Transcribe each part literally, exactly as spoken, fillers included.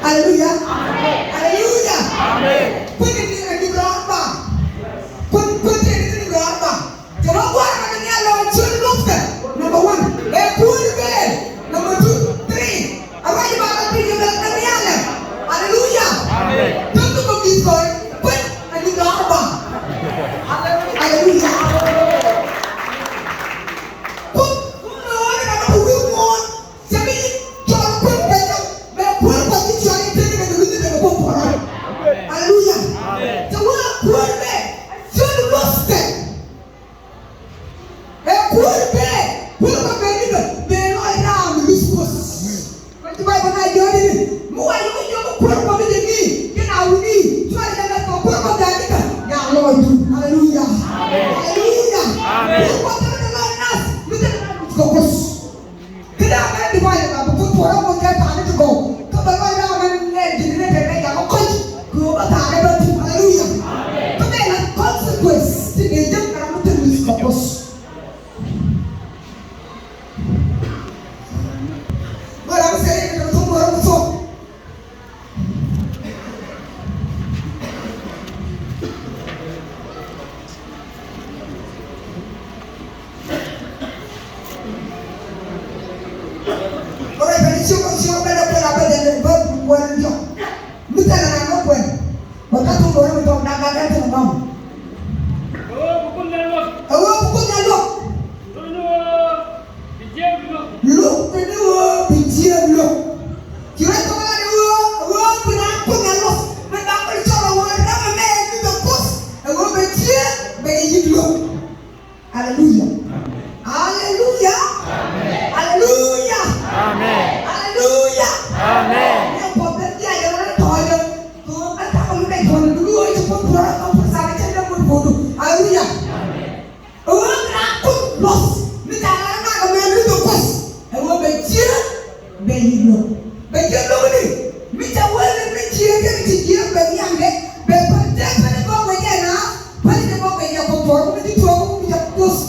Aleluya. Amen. Aleluya. Amen. Kui̱ ni ni ni rɔɔd ba. Kui̱, kui̱ ni ni rɔɔd ba. Jɛ rɔ gua̱a̱r ni ni a lɔ cun lukɛ. Number one. Ɛ kuäär bee. Number two, three. A ruac ba la piny bɛ ni ni a lɛ. Aleluya. Amen. Tun ni kɔ bi kɔn. Kui̱ ni ni rɔɔd ba. Aleluya. Kui̱, kui̱ ni rɔɔd ba. Cɛ mi cɔl kuäär bɛ jɔk, bɛ kuäär Kuɔth ji̱ cɔal i̱ tëë kɛ kɛ wi̱ni bɛ kɛ kuɔth puɔ̱rä. Aleluya. Cɛ wä kuäär bɛ, cɔl luɔth kɛ. Ɛ kuäär bɛ, kuäär bɛ bɛ ni bɛ, bɛ lɔc raam luth Kuɔth. Kuɔth ji̱ Bayböl na jɔɔc ni, mi wa yɔk yɔk kuäär Kuɔth ni jɛ ni, kɛ na wuni, cɔl jɛ bɛ tɔ kuäär Kuɔth bɛ ni bɛ, ya lɔc du. Aleluya. Aleluya. Kuäär Kuɔth bɛ ni lɔc nath, mi te ni lɔc kɛ Kuɔth. Kɛ da̱a̱ mɛn di wayɛ la bi kuth puɔ̱rä mɔ kɛ pa̱a̱ni ti gɔw. Kä bɛ lɔc da̱a̱ mɛn nɛ ji̱n nɛ tɛn nɛ jakä kɔc. Kɛ ɣöö bä tha̱a̱n ɛ bä ti. Aleluya. Kä bɛ la consequence ti dee jek ram mi te luth kɛ Kuɔth. Bä ram sɛ yɛ kɛ thum bä ram thum. Ore beni sio ko sio bene bene bene bene bene bene bene. Mi tɛn na nɔ kuɛn. Wa ka tum bɔrɔ mi tɔm na ka kɛ tum nɔm. Awo bukun na luɔk. Awo bukun na luɔk. Tunu bi jiɛk luɔk. Luɔk bini wo bi jiɛk luɔk. Ci rɛc kɔmɛ la ni wo, wo bi na kuŋ na luɔk. Mi ba kul cɔl wo ram mɛ mi bɛ kus. Awo bɛ jiɛk bɛ yik luɔk. Aleluya. Amen. Aleluya. Amen. Aleluya. Amen. Aleluya. Amen. Ni kɔ bɛ bia yɛ lɛ tɔɔyɛ. Ko an ta ko mi bɛ tɔɔyɛ du wo ci ko tora ko ko sa bɛ tɛ ko ko. Aleluya. Amen. Ɛ ɣöö mi raan kuth luɔth mi ca lar ɛn ŋakɛ mëë luth ɛ Kuoth. Ɛ ɣöö bɛ jiääk bɛ yiëë lo̱k. Bɛ jiääk lo̱k ni mi ca wee ni mi jiääk kɛnɛ ti jiääk bɛ nhiamdɛ bɛ päl tëë päl in bä wec ɛn a päl in bä wec ɛ kɔ puɔ̱r mi ti tuɔɔk mi jɛ Kuoth.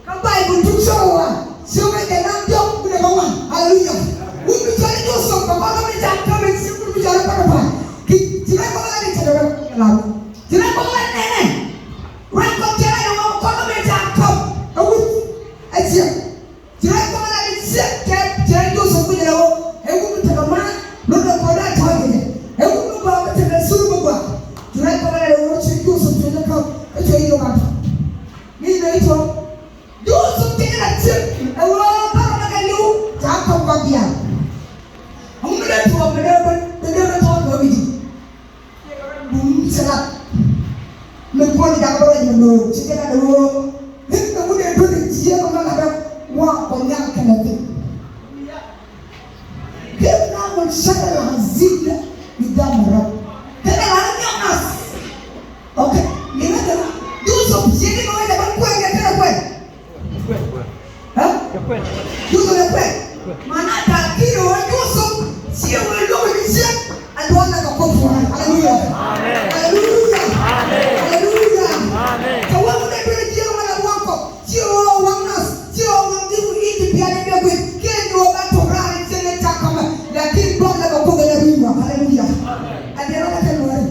Kä Bayböl tuk cä wä wa ciökɛ jɛ nam diɔ̱k mi dee bä ŋuan. Aleluya. Wut mi cɔl i̱ Joseph kɛ kɔn kä mi ca käm in ciek wut mi cɔl i̱ Potiphar. Ki ci rɛy kɔn kä ni cɛ dee rɛy kɔn kä ni nɛnɛ. Ruac Kuɔth cɛ rɛy ɛ ɣöö kɔn kä mëë ca käp ɛ wut ɛ ciɛk. Ci ruac Kuɔth ɛ la ni ciɛk cɛ cɛ Joseph kui̱c ɛ la ɣöö ɛ wut mi tekɛ mat, lot kɛ kuɔth ɛ tɔ̱ɔ̱c kɛ jɛ. Ɛ wut mi gɔaa mi tekɛ thur mi gɔaa. Ci ruac Kuɔth ɛ la ni ɣöö ci Joseph cuɛ jɛ käp ɛ cuɛ jɛ jɔk a tɔ̱. Mi nöi tɔ̱. Joseph tekɛ la ciɛk ɛ ɣöö bärɔw ni kɛ li̱w ca käp kɔn diaal. Ɛŋu mi dee tuɔɔk mi dee ben, mi dee ben tɔ̱ɔ̱c kɛ wi̱cdɛ. Bum thilɛ. Min kuɔn jakä bä rɛc mi lo̱o̱k ci kɛ lat ɣöö rin kɛ wut ëë duel jiääk ɛmɛ lat ɛ wa kɔ nhial kɛnɛ thi̱n. Kɛ na wun cakɛ la zil bi dam rɔ kɛ na la nyɔk nas. Ok. Ni na kɛ na Joseph ci ni ma wä jakä kuɛn kɛ kɛnɛ kuɛn. Ɛ? Joseph ɛ kuɛn. Mana ta̱a̱ ki̱i̱r ɛ ɣöö Joseph ciɛ wee lo̱k ni ciek ɛ duɔ̱ɔ̱r na kɛ Kuoth puɔ̱nydɛ. Aleluya. Amen. Aleluya. Amen. Aleluya. Amen. Kɛ wee wut ɛ duel jiääk ɛmɛ la waŋ kɔ ciɛ ɣöö waŋ nath ciɛ ɣöö waŋ ji̱ wi̱i̱ ji̱ bial in dee guic kiɛ ni ɣöö ba tok raar in ciek in ca ka̱mɛ. Lakin duɔ̱ɔ̱r na kɛ Kuoth ɛ la rui̱c waŋ. Aleluya. Amen. Ɛ diɛn rɔ kɛ tɛn wääri.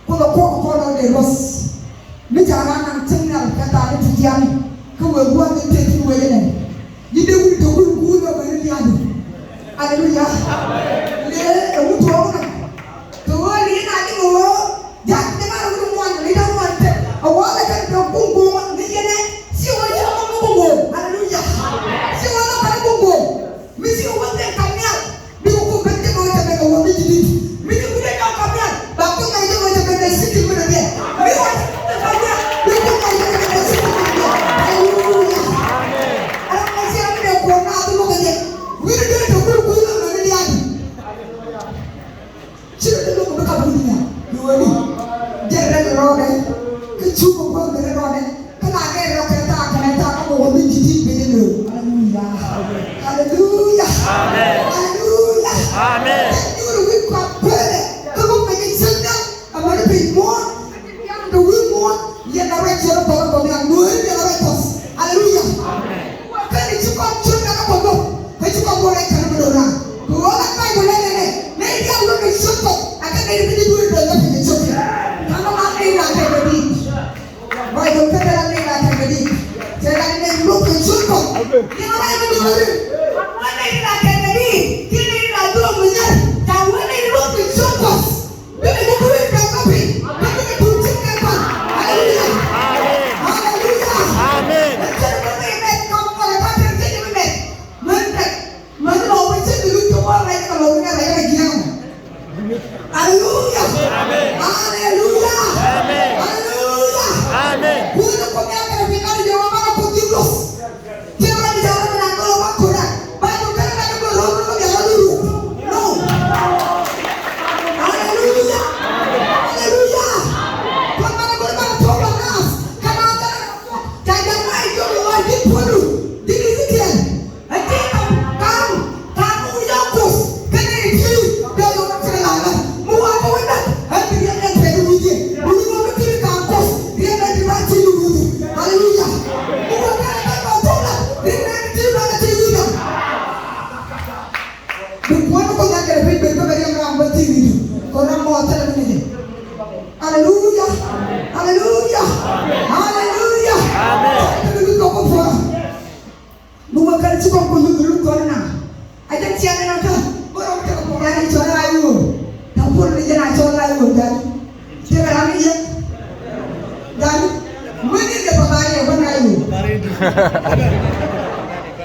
Kuoth ɛ kuɔk kɔn ɔ dee luɔth. Mi ca raan naŋ cieŋ nhial kɛ thaani ti jiani kä wëë gua̱a̱th in tëë tin wëë jɛ nɛn. Ji̱ dee wut te wut guur lɔ bɛ ni lia̱a̱du. Aleluya. Lëë ɛ wut tuɔɔk nɔ. Te ɣöö li̱i̱n a ji̱ ɣöö ja̱k ti ŋa̱r wut ŋuan li̱i̱n a ŋuan te. A wä lɛ kɛn dɔ̱k guŋ guŋ ni yɛn ɛ. Ci wä yɛ ŋuan mi guŋ guŋ. Aleluya. Ci wä lɛ kɛn guŋ guŋ. Mi ci wä kɛn kam nhial. Bikɛ Kuoth ben jɛ kɛ wä jɛ ben kɛ wä mi ji̱ di̱t. Mi ji̱ Kuoth ben jɛ kɛ wä jɛ ben kɛ sikil mi dee. Mi wä jɛ ben kɛ wä bikɛ Kuoth ben jɛ ben kɛ sikil mi dee. Aleluya. Amen. Ala ma ci ami dee kuɔn na bi mɔ kɛ jɛ. Wi̱i̱ dee te kuoth kuoth mi dee adi. Ci dee te lo̱k mi ka bun nia. Ni wä ni. Jɛ rɛ ni rɔɔdɛ. Kä cu kɛ kuoth mi rɛ rɔɔdɛ. Kä la kɛ rɔ kɛ thaak kɛnɛ thaak kä mɔ wä mi ji̱ di̱t ben jɛ lo̱k. Aleluya. Aleluya. Amen. Aleluya. Amen. Thank you, wi̱i̱ kua kuɛlɛ. Kä mɔ kɛ ji̱ cäŋ däk. Amäni piny muɔ̱ɔ̱n. Kä ti diaal kɛ wi̱i̱ muɔ̱ɔ̱n. Yɛn a ruac ciɛ rɔ pɔk kɛ kɔn diaal. Nuɔ̱ɔ̱ri yɛn a ruac pɔk. Aleluya. Amen. Kä ni ci kɔn cäŋ däk kä mɔ. Kä ci kɔn bɔ rɛc kɛn mɔ do̱raar. Kɛ ɣöö la Bayböl lɛ nɛnɛ. Nɛy diaal wä kɛ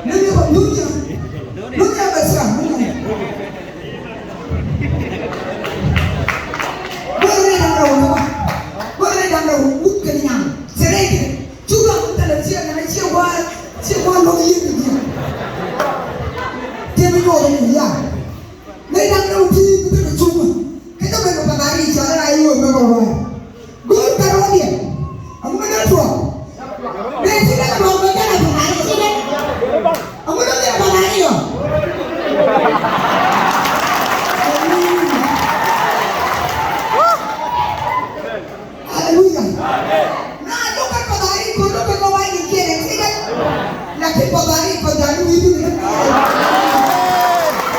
Nani ba dunia? Dunia ba sa, dunia. Bora ni dang rau ma. Bora ni dang rau wut kɛ ni nyam. Sere kɛ. Cuga mun tala cia na cia wa, cia wa lo yi ni dia. Temi ko ni ya. Ni dang rau ti ni te cuga. Kɛ ta bɛ ba na ri ca na yi wo bɛ ba wa. Go̱o̱r kɛ rɔ̱diɛn. Aŋu mi dee tuɔɔk. Dee ti dee tuɔɔk bɛ jɛn a tuɔɔk a dee ti dee. Aŋu dee jɛn a tuɔɔk a dee yɔ. Aleluya. Na lo̱k kɛ tuɔɔk a dee kɔ lo̱k kɛ kɔ wa ni kiɛ dee ti dee. Lakin baba ni baba ni wi̱i̱ ni.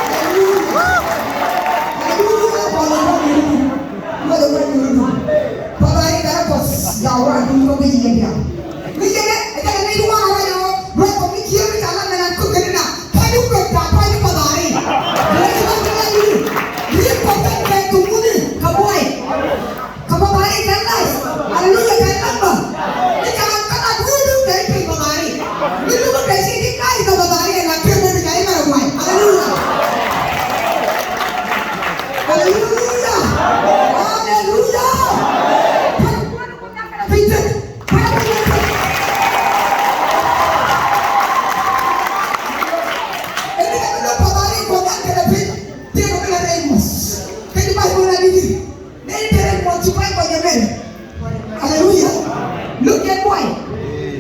Haleluya. Haleluya. Baba ni wi̱i̱ ni. Baba ni wi̱i̱ ni. Baba ni kara kɔs ya wa ni ko bi ni ya. Ni yɛ ni kara ni wa wa yo. Wa ko mi kiyo ni kala na ko ni na. Ka ni ko ta pa ni baba ni. Ni ko ta ni. Ni ko ta ni ko ni ka boy. Kɛ bä bari kɛ life. Aleluya, kɛ number. Ni ca ran kä lat wuu duk kɛ i̱ piny bä bari. Ni duk kɛ ci ti life kɛ bä bari ɛn a piɛth ni ca imɛ rɛ guay. Aleluya. Aleluya. Aleluya. Piny tëk. Ɛn ni kɛ mi duk bä bari kɛ nyan kɛ lɛ piny. Tiɛn kɛ mi lɛ rɛy muɔth. Kɛ di Baibol a di di. Nɛy te rɛy muɔth ci Baibol jɛ mɛn. Aleluya. Lo̱k yɛn buay.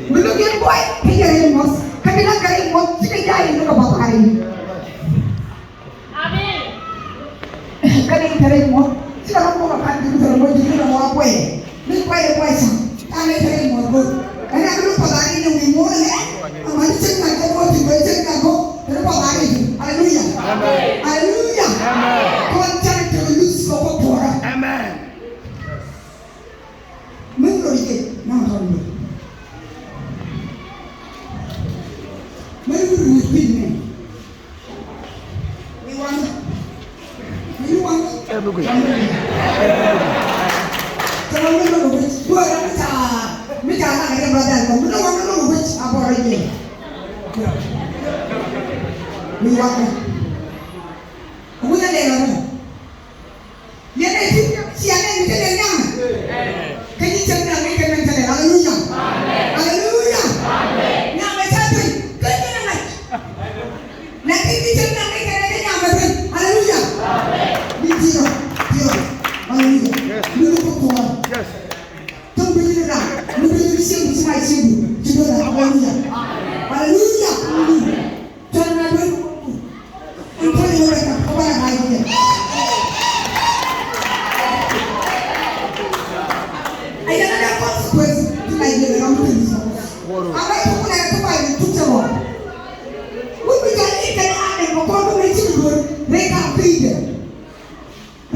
Mi lo̱k yɛn buay kä jɛ rɛy muɔth. Kä bi la kɛ rɛy muɔth cikɛ jay ni kɛ bapari. Amen. Kä nɛy te rɛy muɔth cikɛ rɔ mɔk a kan ji̱ kɛ rɛ muɔth ji̱ kɛ rɛ muɔth a buay. Mi buay rɛ buay saŋ. Kä nɛy te rɛy muɔth go̱o̱r. Ɛn a bi lo̱k bapari ni wi̱i̱ muɔth ɛn ɛ. Amäni cieŋ na jɛ muɔth ti bɛ cieŋ na go̱o̱r. Aleluya. Amen. Aleluya. Amen. Kɔn canɛ tekɛ luth kɛ kɔ puɔrä. Amen. Mɛn lori jɛ na tɔn lori. Mɛn lori ni pin mɛ. Mi wan. Mi wan. Ɛ mi gui. Tɔn mi lori wec. Duɔra mi ca mi ca na kɛ jɛ brother kɔ mi lori wec. Mi lori wec a bɔrɔ jɛ. Mi wan. Ŋun a lɛl ɔnɔ. Yɛn ɛ ti ciɛ nɛn mi te lɛl nyamɛ. Kä nyi cäŋ naŋ ŋäc kɛ nɛn te lɛl. Aleluya. Aleluya. Nyamɛ ca piny kä nyi nɛ ŋa̱c. Lakin nyi cäŋ naŋ ŋäc kɛ nɛn te nyamɛ piny. Aleluya. Ni ti rɔ ti rɔ. Aleluya. Ni ni ku kuɔr. Yes. Tɔŋ bi ni ram mi bi ni siɛm ti ma siɛm ti dɔla. Aleluya. Aleluya. Tɔŋ na dɔl. Ɛn tɔŋ ni wɛrɛ ka kɔba na bai diɛ. Aya na da consequence ti na yɛ na mi ti ni sɔ. Ama ti kuna ya ti bai ni ti tɛ wɔ. Wut bi jɔl i̱ kɛn a dɛm kɔ kɔn bi mɛ ti ni duɔl rɛ ka pi dɛ.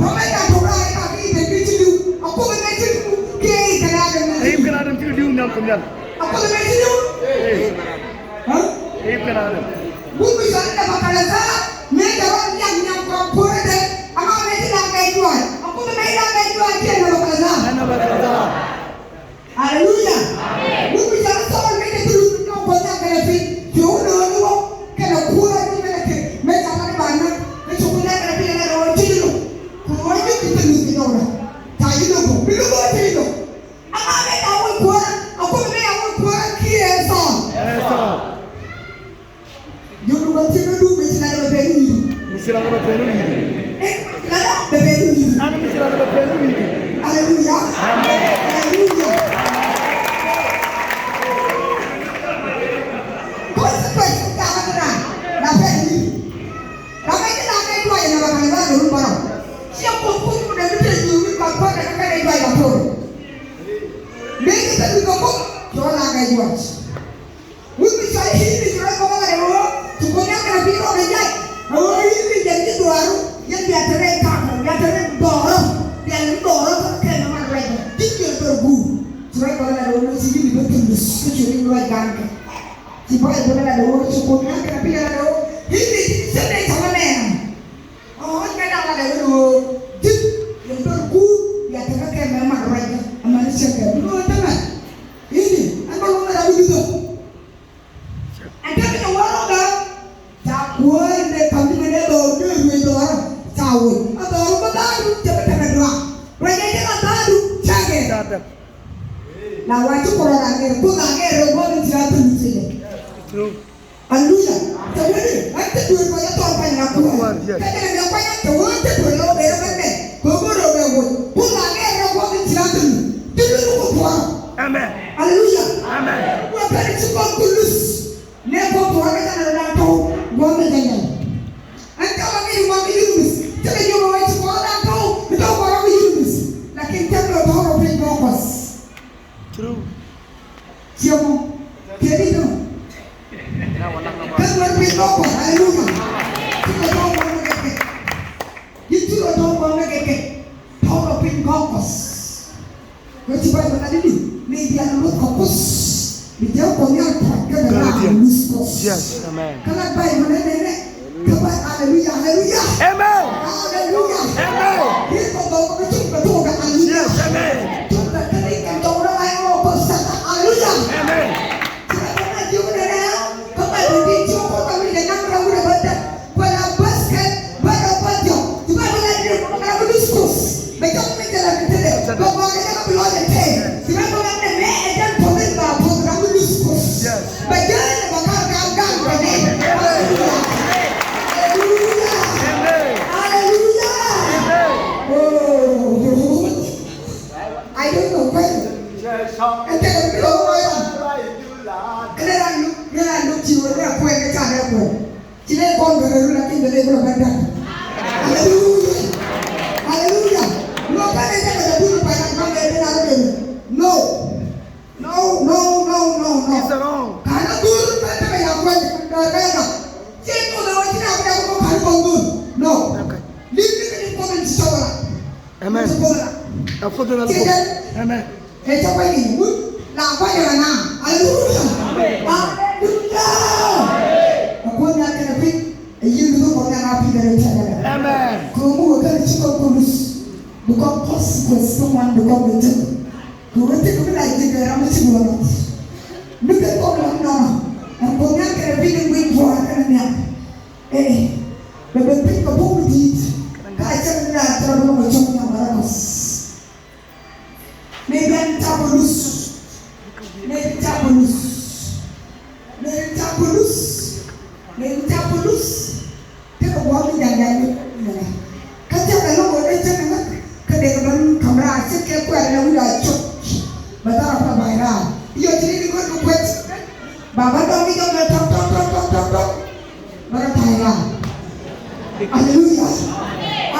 Rɔmɛ ka tok raar i̱ ka ki i̱ ben bi ci li̱w. A kuoth ɛmɛ ci li̱w kiɛ i̱ kɛn a dɛm. I̱ kɛn a dɛm ci li̱w nhiam kɛ nhial. A kuoth ɛmɛ ci li̱w. I̱ kɛn a dɛm. Buk mi cɔl i̱ Nebukadnezar mëë jɛ rɔ liak nhiam kɔn puɔ̱rä dee. Ama mëë ci la kɛ juac. A kuoth ɛmɛ i̱ la kɛ juac kiɛ Nebukadnezar. Ɛ Nebukadnezar. Aleluya. Wut mi cɔl i̱ Thɔɔl mëë cɛ thil wut mi nyɔk Kuɔth Nhial kɛnɛ piny. Ci wut nööŋ ni wä kɛnɛ kuäär ni mɛnɛ kɛ mëë ca lat i̱ ba näk. Mëë ci Kuoth Nhial kɛnɛ piny ɛn ɛ rɛw ɛ cä ji̱ lo̱k. Ku ruɔ̱c ji̱ ki thil wi̱i̱ mi nyɔk rɛ. Ca ji̱ lo̱k bä. Mi lo̱k bä cä ji̱ lo̱k. Ama mëë ca wä kuäärä. A kuoth mëë ca wä kuäärä kiɛ Thɔɔl. Ɛ Thɔɔl. Jɔk ni wä thi̱n ni duŋ mi ci lat bɛ pɛn wi̱i̱du. Mi ci lat bɛ pɛn wi̱i̱du. Eh, lat bɛ pɛn wi̱i̱du. An mi ci lat bɛ pɛn wi̱i̱du. Aleluya. Amen. Aleluya. Consequence of the other one. La pɛn wi̱i̱du. La pɛn wi̱i̱du la pɛn wi̱i̱du. Ci a kuoth kuoth mi dee mi te ji̱ wi̱i̱ kɔn kuɔth dee mi te ji̱ wi̱i̱ kɔn. Mëë ci te wi̱i̱ kɔn kuoth. Jɔk la pɛn wi̱i̱du. Wut mi cɔl i̱ Hindi ci ruac kɔn ɛ ɣöö ci Kuoth Nhial kɛnɛ piny rɔɔdɛ jac. Ɛ ɣöö Hindi jɛn ji̱ dhuaaru, yɛn bia te rɛy ka̱a̱k, bia te rɛy dhɔrä, bia lɛm dhɔrä kɛnɛ man ruacdä. Ji̱ jiɛn dhɔr guur. Ci ruac kɔn ɛ ɣöö ci Hindi bä thil luth kä ci ri̱ŋ ruac ga̱a̱nkɛ. Ci Bayböl ɛ ɣöö ci Kuoth Nhial kɛnɛ piny ɛ ɣöö Hindi ci cä nɛy tɔ̱ mɛ nɛɛnɛ. Ɛ ɣöö mɛ da̱ŋ ɛ ɣöö ji̱ yɛn dhɔr guur bia te rɛy kɛ mɛ man ruacdä. Amäni cäŋ kɛ mi ɣöö te mɛ. Hindi ɛn bä ɣöö mɛ da̱ŋ wi̱cdä. Dhɔru bä dha̱a̱du cɛ bi tɛmɛ duaar. Ruacɛ jɛ la dha̱a̱du cakɛ. Ca däk. La wa ci Kuoth ran ŋer, Kuoth ran ŋer rɛ guɔ̱m in ci ran thil luth cɛ jɛ. True. Aleluya. Cɛ wee ni, ɣän cɛ duer kɔ jɛ thɔɔk kuany na kuäär. Kuäär, yes. Cɛ jɛ kɛ kuany cɛ wee cɛ duer lɔ bee rɛ bɛ mɛ. Kɛ wee rɛ wee wee. Kuoth ran ŋer rɛ guɔ̱m in ci ran thil luth. Thil luth ni Kuoth puɔ̱rä. Amen. Aleluya. Amen. Kuoth ran ci kɔn ku luth. Nɛ kɔ puɔ̱rä kɛ canɛ rɔ dan tɔw guɔ̱m in cɛ nyɛ. Ɛn tɔw a ŋi̱i̱c ŋuan kä yunibis. Cä kɛ jiök ɛ wee ci kɔn dan tɔw mi tɔw kɔn rɔ kä yunibis. Lakin cä kɛ tɔw rɔ piny bä Kuɔth. True. Ciɛ mɔ. Kɛ di tɔw. Kä ŋuan piny bä Kuɔth. Aleluya. Ci kɛ tɔw guɔ̱m in kɛ kɛ. Ci kɛ tɔw guɔ̱m in kɛ kɛ. Tɔw rɔ piny bä Kuɔth. Wee ci Baibol lat i̱di ni bia luth kɛ Kuoth. Bi jɛ Kuoth Nhial pua̱t kä bɛ raa luth Kuɔth. Yes, amen. Kä lat Baibol nɛ nɛ nɛ. Kä ba, aleluya, aleluya. Amen. Aleluya. Amen. Riet kɔ gɔw kɛ tum kɛ tum kɛ aleluya. Yes, amen. Tum kɛ kɛ ni kɛ tɔw rɛ ay ɔ kɔ sata, aleluya. Amen. Ci Baibol nɛ jiök nɛ nɛ. Kä Baibol ti ci wä Kuoth kɛ mi jɛ naŋ rɛ wurɛ bä däk. Kuɛ la basket bä rɔ bä jɔk. Ti bä bä la ni bä la bä ni schools. Bɛ jɔk mi jɛ la ni tete. Bɛ bɔ ni jɛ ka bi lɔ jɛ te. Ti bä bä la ni mɛ ɛ jɛn pɔthin ba pɔth la bä ni schools. Bɛ jɛ ni bɛ kar ka gan bɛ ni. Hallelujah. Hallelujah. Hallelujah. Oh. I don't know when. Ɛn tɛkɛ bi lɔ wä ya. Ɛn ran lu, ɛn ran lu ti wä ni a kuɛ kɛ ca ni a kuɛ. Ci lɛ kɔn bɛ rɛl la kin bɛ lɛ bɛ rɛl bɛ dan. Hallelujah. Hallelujah. No, ka lɛ jɛ bɛ dun pa na ma lɛ bɛ na lɛ. No. No, no, no, no, no. It's wrong. Ka na dur ka ta ya kɔn da bɛ na. Ci ko da wa ci na ka ko ka ko dur. No. Okay. Ni ni ni ko ni so la. Amen. Ni so la. Amen. Ɛ cä kuany ni wut la kuany rɛ na. Aleluya. Aleluya. Ɛ kuoth na kɛnɛ piny. Ɛ yiëë luth ɛ kuoth na piny kɛnɛ piny. Amen. Kɛ ɣöö mi wee kɛnɛ ci kɔn kɛ luth. Bi kɔn consequence ti ŋuan bi kɔn kɛ jek. Kɛ ɣöö thik mi la ji̱ kɛ ram mi ci bi wä luth. Mi kɛ kɔn luth nɔnɔ. Ɛ kuoth na kɛnɛ piny in guic buɔɔr kɛnɛ nhiam. Ee. Bɛ bɛ piny kɛ buk mi di̱i̱t. Ka cɛ mi na tɛrɛ bi lɔk ɛ cɔk nhiam kɛ rɛ kɔs. Mëë bi an ca polis. Mëë bi ca polis. Mëë bi ca polis. Mëë bi ca polis. Tekɛ gua̱a̱th mi ja̱ŋ ja̱ŋ mi nɛnɛ. Kä tekɛ lo̱k ɣöö dee cä nɛmɛ. Kä dee kɛ ben ka̱m raar ce̱tkɛ kuɛɛr ɛn a wi̱c a cot. Bɛ thar a kuɛ ba̱a̱c raar. I̱ yɔ ci ni di kuet kɛ kuet. Ba bä dɔ̱ŋ i̱ jɔk mɛ tɔ̱k tɔ̱k tɔ̱k tɔ̱k tɔ̱k. Bä rɔ ta̱a̱ i̱ raar. Aleluya.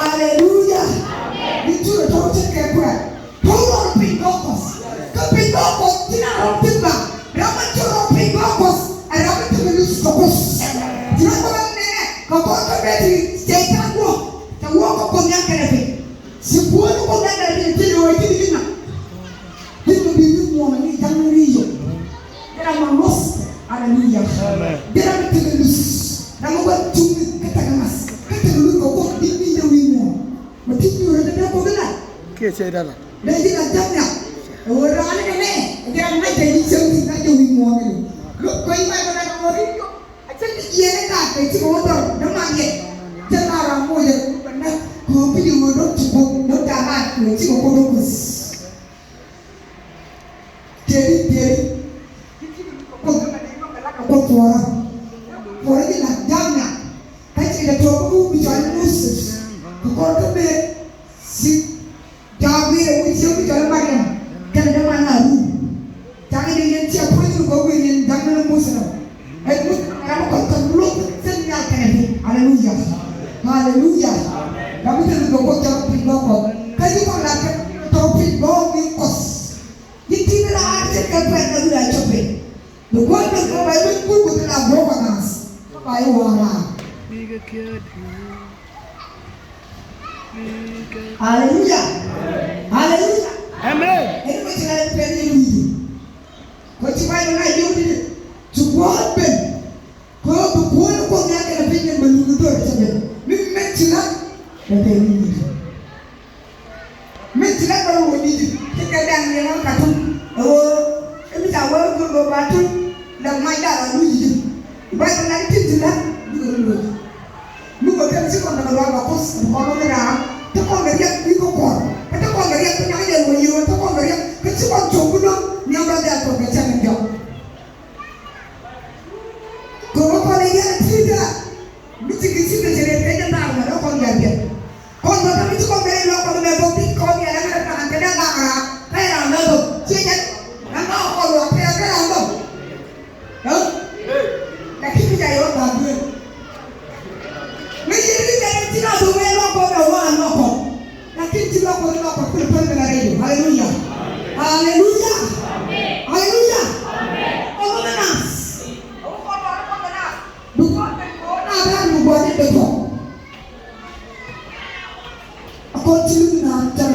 Aleluya. Bi cu rɔ tɔ̱k ce̱tkɛ kuɛɛr. Tɔ̱ rɔɔd piny bä Kuɔth. Kä piny bä Kuɔth ti na rɔɔd piny bä. Ram mi ci rɔɔd piny bä Kuɔth. Ɛ ram mi te mi luth kɛ Kuoth. Ti na kɔn nɛnɛ kɛ kɔn kä bɛ ti cɛ i̱ ta̱a̱ guɔ. Cɛ wä kɛ Kuoth Nhial kɛnɛ piny. Ci puɔ̱ny Kuoth Nhial kɛnɛ piny ti ni wä ti ni na. Ti ni bi wi̱i̱ muɔ̱ɔ̱n ni ja̱ŋ ni wi̱i̱ yom. Jɛ ram mi luth. Aleluya. Amen. Jɛ ram mi te mi luth. Ram mi wä cuŋ ni kä te kɛ ŋa̱th. Kä te mi luth kɛ Kuoth bi wi̱i̱ yom wi̱i̱ muɔ̱ɔ̱n. Mɛ ti ni wä te bɛ Kuoth Nhial. Kiɛ cɛ dala. Dee ji̱ la ja̱ŋ nya. Ɛ ɣöö raan ni kɛ nɛ ɛ jɛ ram ŋa̱c jɛ ji̱ cäŋ ti ŋa̱c jɛ wi̱i̱ muɔ̱ɔ̱n ni. Lo̱k kueny Bayböl ɛ kɛ ɣöö ri̱c jɔk. A cä ti jiɛɛn ɛ gaat kɛ cikɛ wä dhɔr däman yɛ. Cä la ram moc ɛ kɛ näk kɛ ɣöö pi̱i̱ ɣöö dɔ̱k ci Kuoth dɔ̱k da̱a̱ gaat kɛ ɣöö cikɛ Kuoth dɔ̱k kueth. Tëëdi tëëdi. Kuoth, Kuoth puɔ̱rä. Puɔ̱rä ji̱ la̱t ja̱a̱ŋ na. Kä ci kɛ tuɔɔk kä buk mi cɔal i̱ Moses. Kɛ kɔr kä mëë thi̱k ja̱a̱ŋ mi rɛw wi̱c yio̱w mi cɔal i̱ Mariam. Kɛnɛ däman Harun. Ja̱a̱ŋ in yɛn cia puɔ̱ny ni kɔk wi̱i̱ yɛn ja̱a̱ŋ ni Moses rɛw. Ɛ Moses ram mi kɔn kɔn luɔth thil nhial kɛnɛ piny. Aleluya. Aleluya. Ram mi thil luɔth kɔn ja̱a̱ŋ piny bä kɔn. Kä ji̱ kɔn la̱t kɛ tɔ̱ piny bä wi̱i̱ Kuɔth. Ji̱ ti̱i̱t raar ce̱tkɛ kuɛn kɛ wi̱i̱ a cop piny. Bi gua̱n bɛ kɛ ba i̱ wec kuk kɛ la guɔ̱k a naath. Kä ba i̱ wa̱a̱ raar. Aleluya. Aleluya. Amen. Ɛn mɛ ci la i̱ pɛn i̱ wi̱i̱. Kɔ ci ba i̱ na i̱ wi̱i̱. Ci gua̱n ben. Kɛ ɣöö bi kuäär ni Kuoth Nhial kɛnɛ piny kɛn bɛ luth ni dhɔr cɛ ben. Mi mɛn ci la̱t bɛ pɛn ni wi̱i̱. Min ci lɛ bä wä ni ti kɛ dan yɛ ŋɔ Katum. Ɛ wä ɛ mi ca wä kɛ lo ba tun lɛ ma ja la lu yi. Ba ta na ti ti la lu kɛ lu. Lu kɛ kɛ ci kɔn ta ba ba kos kɔn ni ram. Ti na dho̱ŋ ɛ lɔkɔ bɛ wa lɔkɔ. Lakin ti lɔkɔ ni lɔkɔ kul pɛn bɛ la rɛy. Haleluya. Haleluya. Haleluya. Ɔmɔ mɛ nas. Duk na bɛ duk wa ni bɛ tɔ. A kɔn ti lu na tɛr.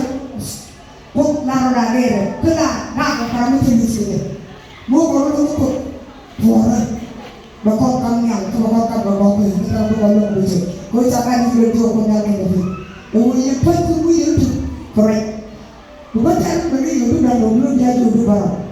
Wok la rɔ da gɛrɛ kä la na kɔ kara mi ti mi ti gɛ. Mo kɔ rɔ ko puɔrɛ. Bɛ kɔn kam nial kä bɛ kɔn kam bɛ kɔn kɛ ni kara bɛ kɔn lɔ ko jɛ. Ko ca ka ni kɛ jɛ ko nial kɛ ni. Ɛ wo ye pɛn ti wi ye